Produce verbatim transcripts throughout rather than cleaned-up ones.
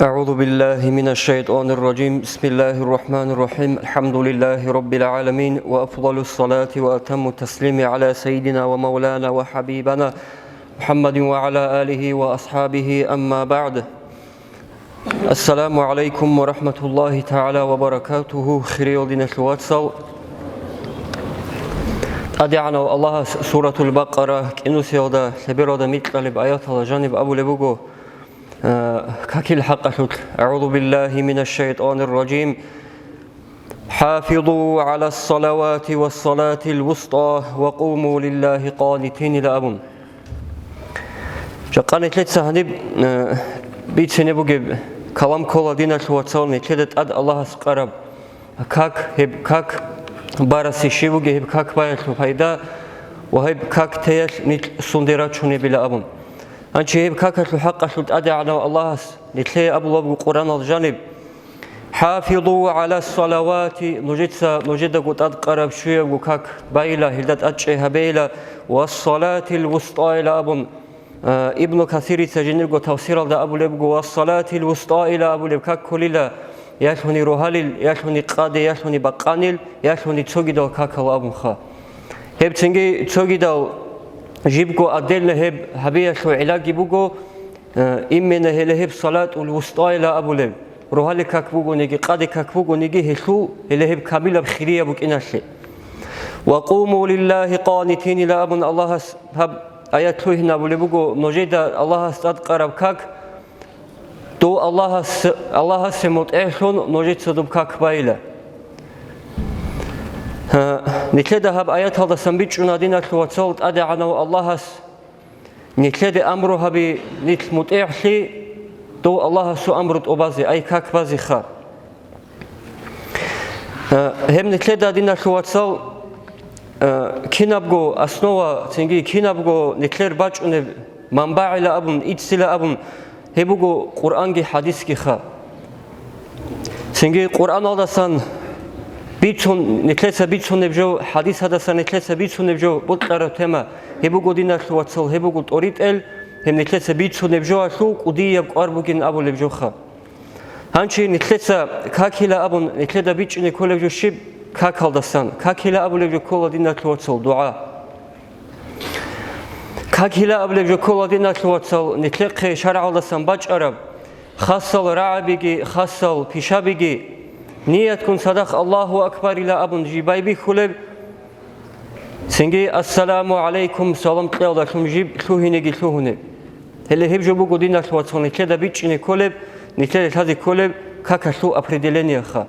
أعوذ بالله من الشيطان الرجيم. بسم الله الرحمن الرحيم. الحمد لله رب العالمين، وأفضل الصلاة وأتم التسليم على سيدنا ومولانا وحبيبنا محمد وعلى آله وأصحابه، أما بعد. السلام عليكم ورحمة الله تعالى وبركاته. Хириял диналъул вацал, ТӀадегӀанав Аллагьас Суратул Бакъара кӀинусиялда лъебералда микьалеб аяталда жаниб абулеб буго, э, какил хӀакъалъулъ: «أعوذ بالله من الشيطان الرجيم. حافظوا على الصلوات والصلاة الوسطى وقوموا لله قانتين», — ила абун. Жакъа нилъеца гьаниб, э, бицине бугеб калам ккола, диналъул вацал, нилъеда тӀад Аллагьас къараб как, гьеб как барасе щиб бугеб, гьеб как баялъул пайда ва гьеб как теялъ нилъ сунде рачунебила абун. Гьанчи гьеб какалъул хӀакъалъулъ ТӀадегӀанав Аллагьас нилъее абулеб буго Къуръаналда жаниб: «حافظوا على الصلوات», нужеца нужедаго тӀадкъараб щуябго как байила, гьелда тӀадчӀей гьабейила, «والصلاة الوسطى», — ила абун. Э, Ибну Касирица жиндирго тавсиралда абулеб буго: «والصلاة الوسطى», — ила абулеб как кколила, ялъуни рогьалил, ялъуни къаде, ялъуни бакъанил, ялъуни цогидал какал абунха. Гьеб цинги цогидал жибго отдельно гьеб гьабиялъул гӀиллаги буго, э, именно гьеле гьеб салатул вустайла абулеб, рогьалил как бугониги, къаде как бугониги, гьелъул гьеле гьеб камилаб хирияб букӀиналъе. «وقوموا لله قانتين», — ила абун Аллагьас гьаб аят лъугьинабулеб буго, нужеда Аллагьас тӀадкъараб как, дов Аллагьас, Аллагьасе мутӀигӀлъун нужеца доб как байила. Гьа, нилъеда гьаб аяталдасан бичӀчӀуна, диналъул вацал, ТӀадегӀанав Аллагьас нилъеде амру гьаби, нилъ мутӀигӀлъи, дов Аллагьасул амру тӀубазе, ай как базеха. Э, гьеб нилъеда, диналъул вацал, э, кинабго основа, цинги кинабго нилъер бачӀунеб манбагӀила абун, иццила абун, гьеб буго Къуръанги хӀадисгиха. Цинги Къуръаналдасан бицун, нилъеца бицунеб жо, хӀадисадасан нилъеца бицунеб жо бокьараб тема, гьеб буго, диналъул вацал, гьеб буго тӀоритӀел, гьеб нилъеца бицунеб жоялъул кӀудияб кӀвар бугин абулеб жоха. Гьанчи нилъеца какила абун, нилъеда бичӀчӀине кколеб жо щиб? Какалдасан. Какила абулеб жо ккола, диналъул вацал, дугӀа. Какила абулеб жо ккола, диналъул вацал, нилъехъе шаргӀалдасан бачӀараб, хасал рагӀабиги, хасал пишабиги, ниятккун цадахъ «Аллагьу акбарила» абун жиб байбихьулеб, цинги «Ассаламу гӀалайкум» салам кьеялдалъун жиб лъугьинеги лъугьунеб. Гьеле гьеб жо буго, диналъул вацал, нилъеда бичӀчӀине кколеб, нилъеда лъазе кколеб какалъул определениеха.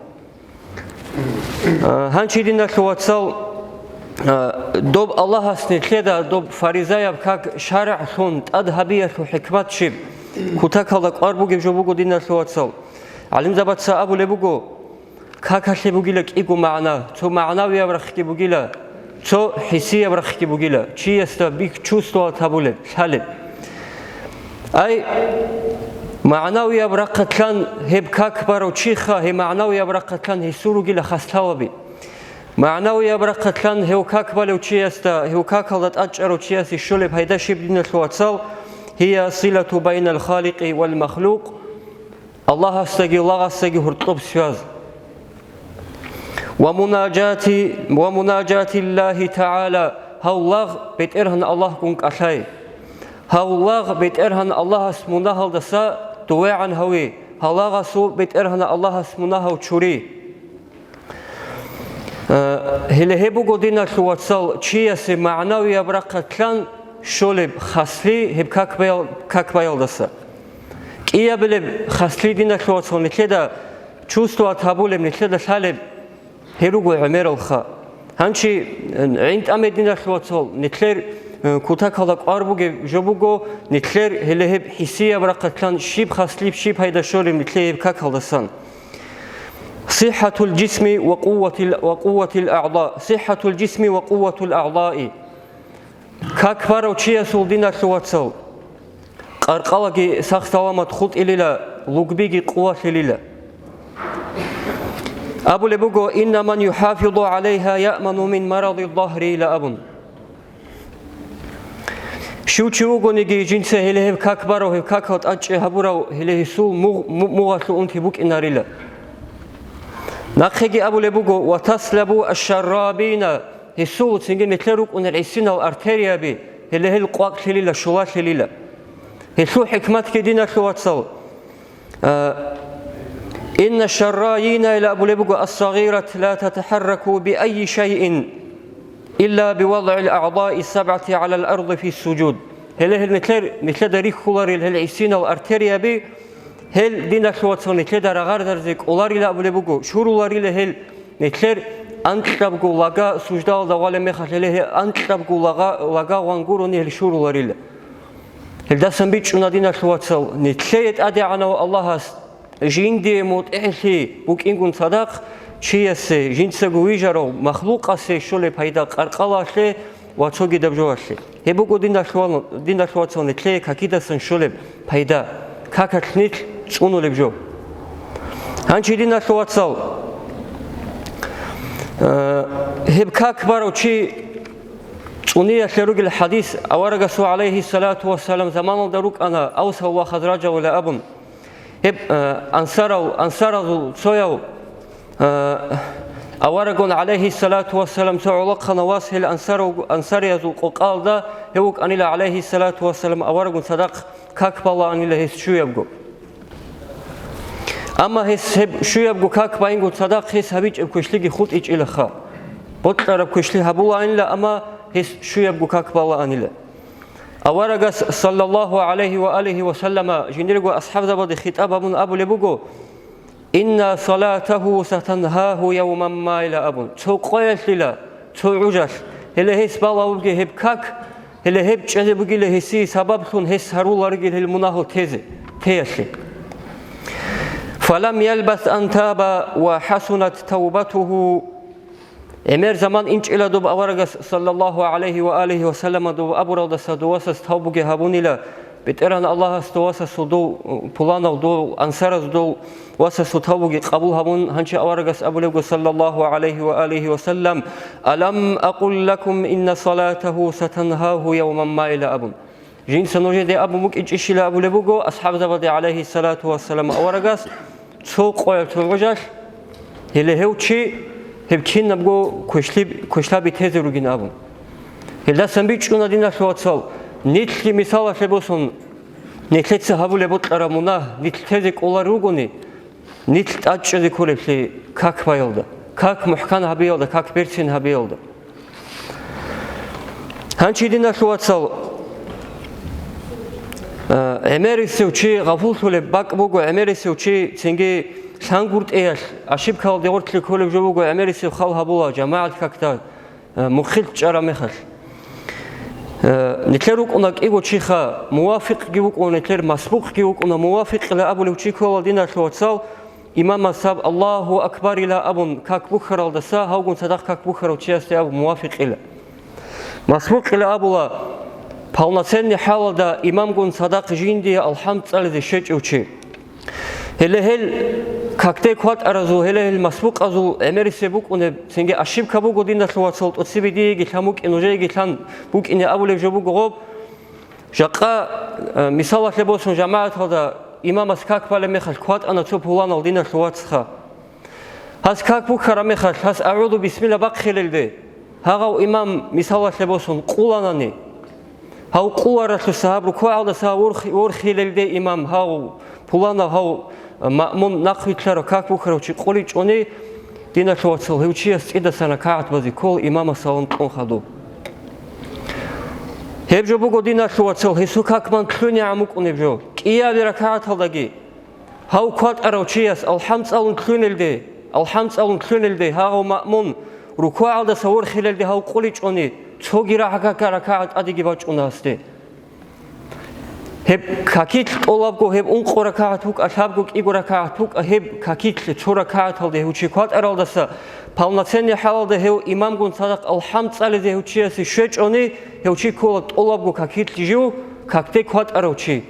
А, гьанчи, диналъул вацал, а, доб Аллагьас нилъеда доб фаризаяб как шаргӀлъун тӀад гьабиялъул хӀикмат щиб? Кутакалда кӀвар бугеб жо буго, диналъул вацал. ГӀалимзабаца абулеб буго, какалъе бугила кӀиго магӀна, цо магӀнавияб рахъги бугила, цо хӀисияб рахъги бугила, чиясда бих-, чувствовать гьабулеб, лъалеб. Ай, магӀнавияб рахъалъан гьеб как барав чиха, гьеб магӀнавияб рахъалъан гьесул ругила хаслъалаби. МагӀнавияб рахъалъан гьев как балев чиясда, гьев какалда тӀадчӀарав чиясе щолеб пайда щиб, диналъул вацал? «Гьия силату байнал халикъи вал махлукъ», Аллагьасдаги лагъасдаги гьоркьоб связ. «Ва мунаджати, ва мунаджатиллахи тагӀала», гьав лагъ БетӀергьан Аллагьгун кӀалъай. Гьав лагъ БетӀергьан Аллагьас мунагьалдаса довегӀан гьави, гьав лагъасул БетӀергьан Аллагьас мунагьав чури. Э, гьеле гьеб буго, диналъул вацал, чиясе магӀнавияб рахъалъан щолеб хасли гьеб как баял-, как баялдаса. КӀиябилеб хасли, диналъул вацал, нилъеда чувствовать гьабулеб, нилъеда лъалеб, гьел руго гӀемералха. Гьанчи, э, гӀин тӀаме, диналъул вацал, нилъер, э, кутакалда кӀвар бугеб жо буго, нилъер гьеле гьеб хӀисияб рахъалъан щиб хаслиб, щиб пайда щолеб нилъее гьеб какалдасан. «Сиххатул жисми ва къувватил, ва къувватил агӀда». «Сиххатул жисми ва къувватул агӀдаи». Как барав чиясул, диналъул вацал, къаркъалаги сах-саламат хутӀилила, лугбиги къувалъилила. Абулеб буго: «Инна ман юхӀафизу гӀалайгьа яъману мин маради ззагьри», — ила абун. Щив чи вугониги, жинца гьеле гьеб как барав, гьеб какал тӀадчӀи гьабурав, гьеле гьесул мугъ-, му-, мугъалъул унти букӀинарила. Нахъеги абулеб буго: «Ва таслабу аш-шаррабина», гьесул цинги нилъер рукӀунел гӀисинал артерияби, гьеле гьел къвакълъилила, щулалъилила. Гьелъул хӀикматги, диналъул вацал, а, «Инна шаррайина», ила абулеб буго: «Ас-сагъират ла татахӀарраку би айи шайин илла би вадгӀил агӀдаи сабгӀати гӀалал арди фи сужуд». Гьеле гьел нилъер, нилъеда рихьуларел гьел гӀисинал артерияби, гьел, диналъул вацал, нилъеда рагъарзарзе кӀоларила абулеб буго, щуруларила гьел нилъер анкьабго лага суждалда гъвалеб мехалъ, гьеле гьел анкьабго лага, лага гъван гурони гьел щуруларила. Гьелдасан бичӀчӀуна, диналъул вацал, нилъее ТӀадегӀанав Аллагьас жиндие мутӀигӀлъи букӀингун цадахъ чиясе, жинцаго вижарав махлукъасе щолеб пайда къаркъалалъе ва цогидаб жоялъе. Гьеб буго, диналъул вал-, диналъул вацал, нилъее какидасан щолеб пайда, какалъ нилъ цӀунулеб жо. Гьанчи, диналъул вацал, э, гьеб как барав чи цӀуниялъе ругел хадис аварагасул, гӀалайгьиссалату вассалам, заманалда рукӀана Авсал ва Хазражал абун. Гьеб, э, ансарал, ансаразул цояв, э, аварагун, гӀалайгьиссалату вассалам, цо гӀолохъанав вас гьел ансарав-, ансариязул къокъалда гьев вукӀанила, гӀалайгьиссалату вассалам, аварагун цадахъ как балаанила гьес щуябго. Амма гьес гьеб щуябго как байингун цадахъ гьес гьабичӀеб квешлъиги хутӀичӀилаха. Бокьараб квешлъи гьабулаанила, амма гьес щуябго как балаанила. Аварагас, саллаллагьу гӀалайгьи ва алигьи ва саллама, жиндирго асхӀабзабазде хитӀаб гьабун абулеб буго: «Инна салатагьу сатангьагьу явман ма», ила абун, цо къоялъила, цо гӀужалъ, гьеле гьес балавуге гьеб как, гьеле гьеб чӀезе бугила гьесие сабаблъун гьес гьаруларигил гьел мунагьал тезе, теялъе. «Фалам ялбас ан таба ва хӀасунат тавбатугьу». ГӀемер заман инчӀила доб аварагас, саллаллагьу гӀалайгьи ва алигьи ва саллама, доб абуралдаса дов васас тавбуги гьабунила, БетӀергьан Аллагьас дов васасул дов, пуланав дов, ансараз дов васасул тавбуги къабул гьабун, гьанчи аварагас абулебго, саллаллагьу гӀалайгьи ва алигьи ва саллам: «Алам акъул лакум инна салатагьу сатангьагьу явман ма», ила абун. Жинца нужеде абун букӀинчӀищила абулеб буго асхӀабзабазде, гӀалайгьиссалату вассалам, аварагас цо къоялъ цо гӀужалъ, гьеле гьев чи, гьеб кинабго квешлъи-, квешлъаби тезе ругин абун. Гьелдасан бичӀчӀуна, диналъул вацал, нилъги мисалалъе босун, нилъеца гьабулеб бокьараб мунагь нилъ тезе кӀолар ругони, нилъ тӀадчӀезе кколеблъи как баялда, как мухӀкан гьабиялда, как берцин гьабиялда. Гьанчи, диналъул вацал, э, гӀемерисев чи гъафуллъулеб бакӀ буго, гӀемерисев чи цинги лъангуртӀиялъ, ошибкаялде гъоркье кколеб жо буго, гӀемерисев хал гьабула жамагӀат какда, э, мухъилъ чӀараб мехалъ. Э, нилъер рукӀуна кӀиго чиха, мувафикъги вукӀуна, нилъер масбукъги вукӀуна, мувафикъила абулев чи ккола, диналъул вацал, имамас гьаб «Аллагьу акбар» ила абун как бухьаралдаса, гьавгун цадахъ как бухьарав чиясде абу мувафикъила. Масбукъила абула, полноценный хӀалалда имамгун цадахъ жиндие алхӀам цӀализе щвечӀев чи. Гьеле гьел какде кватӀаразул, гьеле гьел масбукъазул гӀемерисеб букӀунеб, цинги ошибка буго, диналъул вацал, тӀоцебе диеги лъан букӀин, нужееги лъан букӀине абулеб жо буго гъоб. Жакъа, э, мисалалъе босун, жамагӀаталда имамас как балеб мехалъ кватӀана цо пуланал, диналъул вацха. Гьас как бухьараб мехалъ, гьас агӀузу бисмилла бахъилелде, гьагъав имам, мисалалъе босун, къуланани, гьав къуларалъуса гьаб рукугӀалдаса ворх-, ворхилелде имам, гьав пуланав, гьав маъмун нахъвилълъарав как бухьарав чи къуличӀони, диналъул вацал, гьев чияс цӀидасан ракагӀат базе ккола имамас салам кьун хадуб. Гьеб жо буго, диналъул вацал, гьесул как ман лъугӀинегӀан букӀунеб жо. КӀиабилеб ракагӀаталдаги гьав кватӀарав чияс алхӀам цӀалун лъугӀинелде, алхӀам цӀалун лъугӀинелде, гьагъав маъмун рукугӀалдаса ворхилелде гьав къуличӀони, цоги рагӀака-, ракагӀат тӀадеги бачӀуна гьасде. Гьеб какилъ тӀолабго, гьеб ункъо ракагӀат букӀа, лъабго, кӀиго ракагӀат букӀа, гьеб какилъ цо ракагӀаталде гьев чи кватӀаралдаса, полноценный хӀалалда гьев имамгун цадахъ алхӀам цӀализе гьев чиясе щвечӀони, гьев чи ккола тӀолабго какилъ жив, какде кватӀарав чи.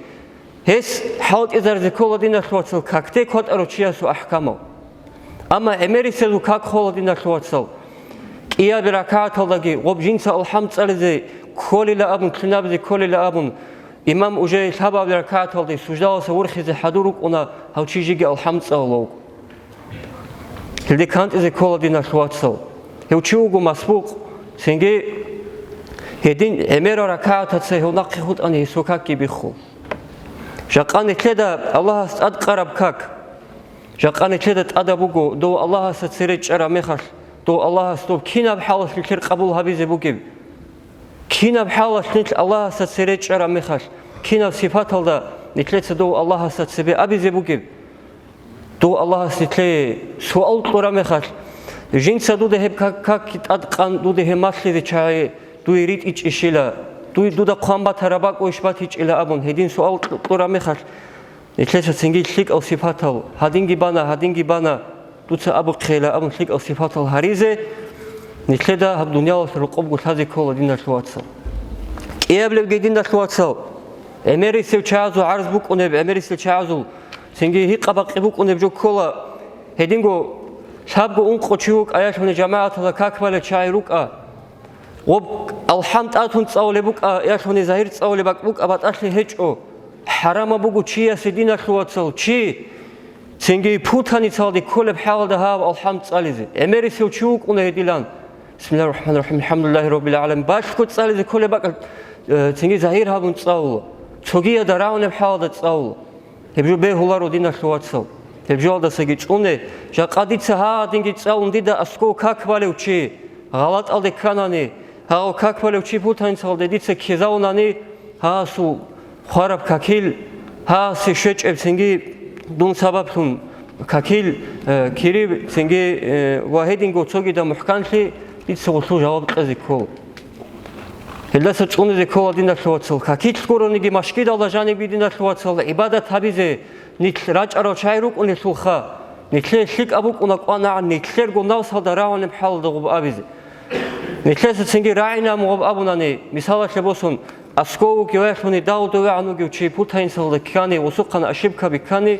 Гьес хӀалтӀизаризе ккола, диналъул вацал, какде кватӀарав чиясул ахӀкамал. Амма гӀемерисезул как хола, диналъул вацал. КӀиабилеб ракагӀаталдаги гъоб жинца алхӀам цӀализе кколила абун, лъунабизе кколила абун, имам уже лъабабилеб ракагӀаталде суждаласа ворхизе хӀадур рукӀуна, гьав чи жеги алхӀам цӀалула вукӀун. Гьелде кантӀизе ккола, диналъул вацал. Гьев чи вуго масбукъ, цинги гьедин гӀемерал ракагӀатаца гьев нахъе хутӀани гьесул какги биххула. Жакъа нилъеда Аллагьас тӀадкъараб как. Жакъа нилъеда тӀадаб буго, дов Аллагьасда цере чӀараб мехалъ, дов Аллагьас доб кинаб хӀалалъ нилъер къабул гьабизе бугеб? Кинаб хӀалалъ нилъ Аллагьасда цере чӀараб мехалъ, кинаб сипаталда нилъеца дов Аллагьасда цебе абизе бугеб? Дов Аллагьас нилъее суал кьураб мехалъ, жинца дуда гьеб как, как тӀадкъан, дуда гьеб малъизе чагӀи дуе ритӀичӀищила, дуе дуда хъван батараб бакӀ иш батичӀила абун, гьедин суал кьураб мехалъ, нилъеца цинги лъикӀал сипатал, гьадинги бана, гьадинги бана, дуца абухъейила абун лъикӀал сипатал гьаризе, нилъеда гьаб дуниялалъ рокъобго лъазе ккола, диналъул вацал. КӀиабилебги, диналъул вацал, гӀемерисел чагӀазул гӀарз букӀунеб, гӀемерисел чагӀазул цинги гьикъа-бакъи букӀунеб жо ккола, гьединго лъабго-ункъо чи вукӀа, ялъуни жамагӀаталда как балел чагӀи рукӀа. Гъоб алхӀам тӀатун цӀалулеб букӀа, ялъуни загьир цӀалулеб бакӀ букӀа, батӀалъи гьечӀо. ХӀарамаб буго чиясе, диналъул вацал, чи цинги путаницалде кколеб хӀалалда гьаб алхӀам цӀализе. ГӀемерисев чи вукӀуна гьедилан. Бисмиллагьир рахӀманир рахӀим, алхӀамдулиллагьи раббил гӀаламин. Балъго цӀализе кколеб бакӀ, э, цинги загьир гьабун цӀалула. Цогиязда рагӀунеб хӀалалда цӀалула. Гьеб жо бегьуларо, диналъул вацал. Гьеб жоялдасаги чӀуне, жакъа дица гьадинги цӀалун дида асков как балев чи гъалатӀалде кканани, гьав как балев чи путаницалде дица ккезавунани, гьасул хвараб какил, гьасе щвечӀеб цинги дун сабаблъун какил, э, кириб цинги, э, ва гьединго цогидаб мухӀканлъи дица гъулъул жаваб кьезе ккол. Гьелдаса чӀунизе ккола, диналъул вацал, какилъ гурониги машгидалда жанибги, диналъул вацал, гӀибадат гьабизе нилъ рачӀарал чагӀи рукӀунелъулха, нилъее лъикӀаб букӀуна кӀванагӀан нилъерго навсалда рагӀунеб хӀалалда гъуб абизе. Нилъеца цинги рагӀинаб гъуб абунани, мисалалъе босун, асков вугев, ялъуни дагьудовегӀан вугев чи путаницалда ккани, гъусухъан ошибкаби ккани,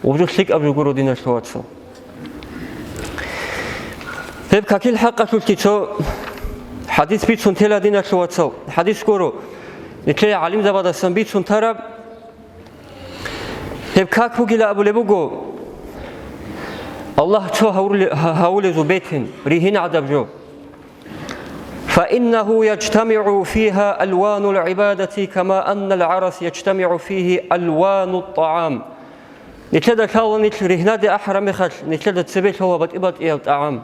Гъуб жо лъикӀаб жо гуро, диналъул вацал. Гьеб какил хӀакъалъулъги цо хӀадис бицун тела, диналъул вацал. ХӀадис гуро, нилъее гӀалимзабаздасан бицун тараб. Гьеб как бугила абулеб буго, Аллагь цо гьавурле-, гьа-, гьавулезул бетин, ригьин гӀадаб жо. فإنه يجتمع فيها ألوان العبادة كما أن العرس يجتمع فيه ألوان الطعام. Нилъеда лъала нилъ ригьнаде ахӀараб мехалъ, нилъеда цебе лъола батӀи-батӀияб тӀагӀам.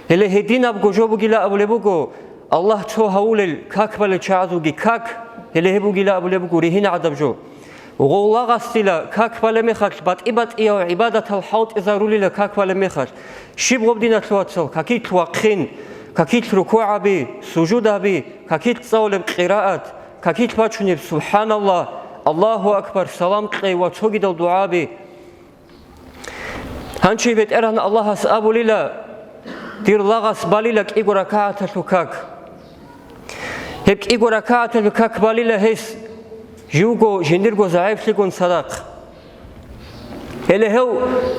Гьеле гьединабго жо бугила абулеб буго, Аллагь цо гьавулел как балел чагӀазулги как, гьеле гьеб бугила абулеб буго ригьин гӀадаб жо. Гъов лагъасила как балеб мехалъ, батӀи-батӀиял гӀибадатал хӀалтӀизарулила как балеб мехалъ. Щиб гъоб, диналъул вацал, какилъ вахъин, какилъ рукугӀаби, сужудаби, какилъ цӀалулеб къираат, какилъ бачунеб субхӀаналлагь, Аллагьу акбар, салам кьей ва цогидал дугӀаби. Гьанже БетӀергьан Аллагьас абулила, дир лагъас балила кӀиго ракагӀаталъул как. Гьеб кӀиго ракагӀаталъул как балила гьес живго жиндирго загӀиплъигун цадахъ. Гьеле гьев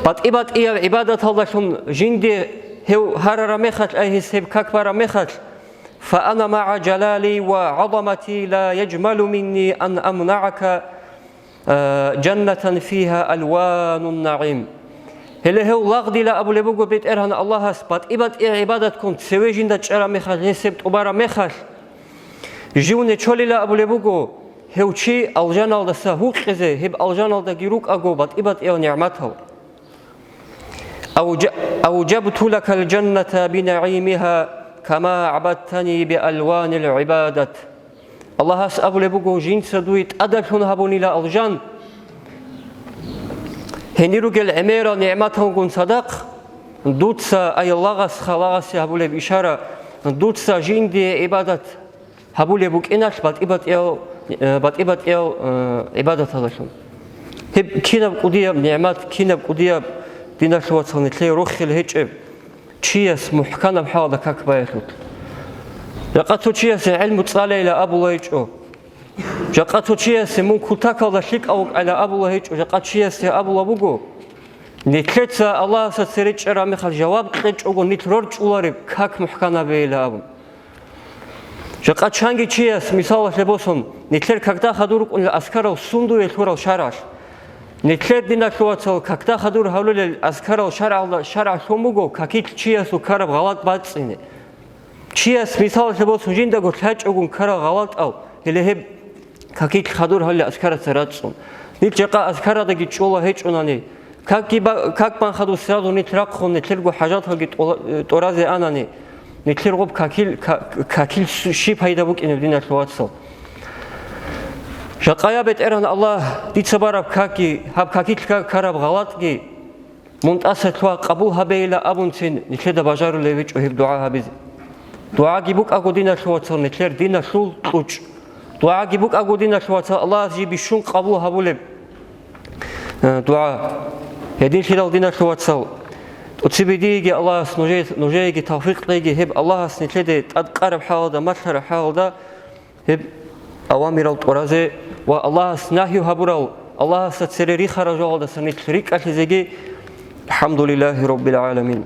батӀи-батӀияб гӀибадаталдалъун жинде гьев гьарараб мехалъ, ай гьес гьеб как бараб мехалъ, فأنا مع جلالي وعظمتي لا يجمل مني أن أمنعك جنة فيها ألوان النعيم. Гьеле гьев лагъдила абулеб буго БетӀергьан Аллагьас, батӀи-батӀи гӀибадатккун цеве жинда чӀараб мехалъ, гьесеб тӀубараб мехалъ, жив нечолила абулеб буго гьев чи алжаналдаса гьукъизе, гьеб алжаналдаги рукӀаго батӀи-батӀиял нигӀматал. أوج-، أوجبت لك الجنة بنعيمها كما أعبدتني بألوان العبادة. Аллагьас абулеб буго, жинца дуе тӀадалъун гьабунила алжан. Гьенир ругел гӀемерал нигӀматалгун цадахъ, дуца, ай лагъас, ха лагъасе гьабулеб ишара, дуца жиндие гӀибадат гьабулеб букӀиналъ батӀи-батӀиял, э, батӀи-батӀиял, э, гӀибадаталдалъун. Гьеб кинаб кӀудияб нигӀмат, кинаб кӀудияб, диналъул вацал, нилъее рохел гьечӀеб, чияс мухӀканаб хӀалалда как баялъул. Жакъа цо чиясе гӀелму цӀалейила абулайчӀо. Жакъа цо чиясе мун кутакалда лъикӀав вукӀайила абулайчӀо, жакъа чиясе абула буго, нилъеца Аллагьасда цере чӀараб мехалъ жаваб кьечӀого нилъ рорчӀулареб как мухӀканабейила абун. Жакъа чанги чияс, мисалалъе босун, нилъер какда хадур рукӀунел азкарал сундуе лъурал шаргӀалъ. Нилъер, диналъул вацал, какда хадур гьавлулел азкарал шаргӀалда, шаргӀалъ лъун буго какилъ чиясул ккараб гъалатӀ бацӀцӀине. Чияс, мисалалъе босун, жиндаго лъачӀогун ккарал гъалатӀал, гьеле гьеб какилъ хадур гьавлел азкараца рацӀцӀун. Нилъ жакъа азкарадаги чӀола гьечӀунани, какги ба-, как бан хадур сразу нилъ рахъун, нилъерго хӀажаталги тӀола-, тӀоразе анани, нилъер гъоб какил, ка-, какил щиб пайда букӀинеб, диналъул вацал? Жакъа, я БетӀергьан Аллагь, дица бараб какги, гьаб какилъ ккараб гъалатӀги мун тӀаса лъугьа, къабул гьабейила абунцин нилъеда бажарулеб гьечӀо гьеб дугӀа гьабизе. ДугӀаги букӀаго, диналъул вацал, нилъер диналъул кьучӀ. ДугӀаги букӀаго, диналъул вацал, Аллагьас жиб бищун къабул гьабулеб, э, дугӀа. Гьединлъидал, диналъул вацал, тӀоцебе диеги Аллагьас нужее, нужееги тавфикъ кьеги, гьеб Аллагьас нилъеде тӀадкъараб хӀалалда, малъараб хӀалалда гьеб авамирал тӀуразе ва Аллагьас нагью гьабурал, Аллагьасда цере рихарал жоялдаса нилъ рикӀкӀалъизеги. АлхӀамдулиллагьи раббил гӀаламин.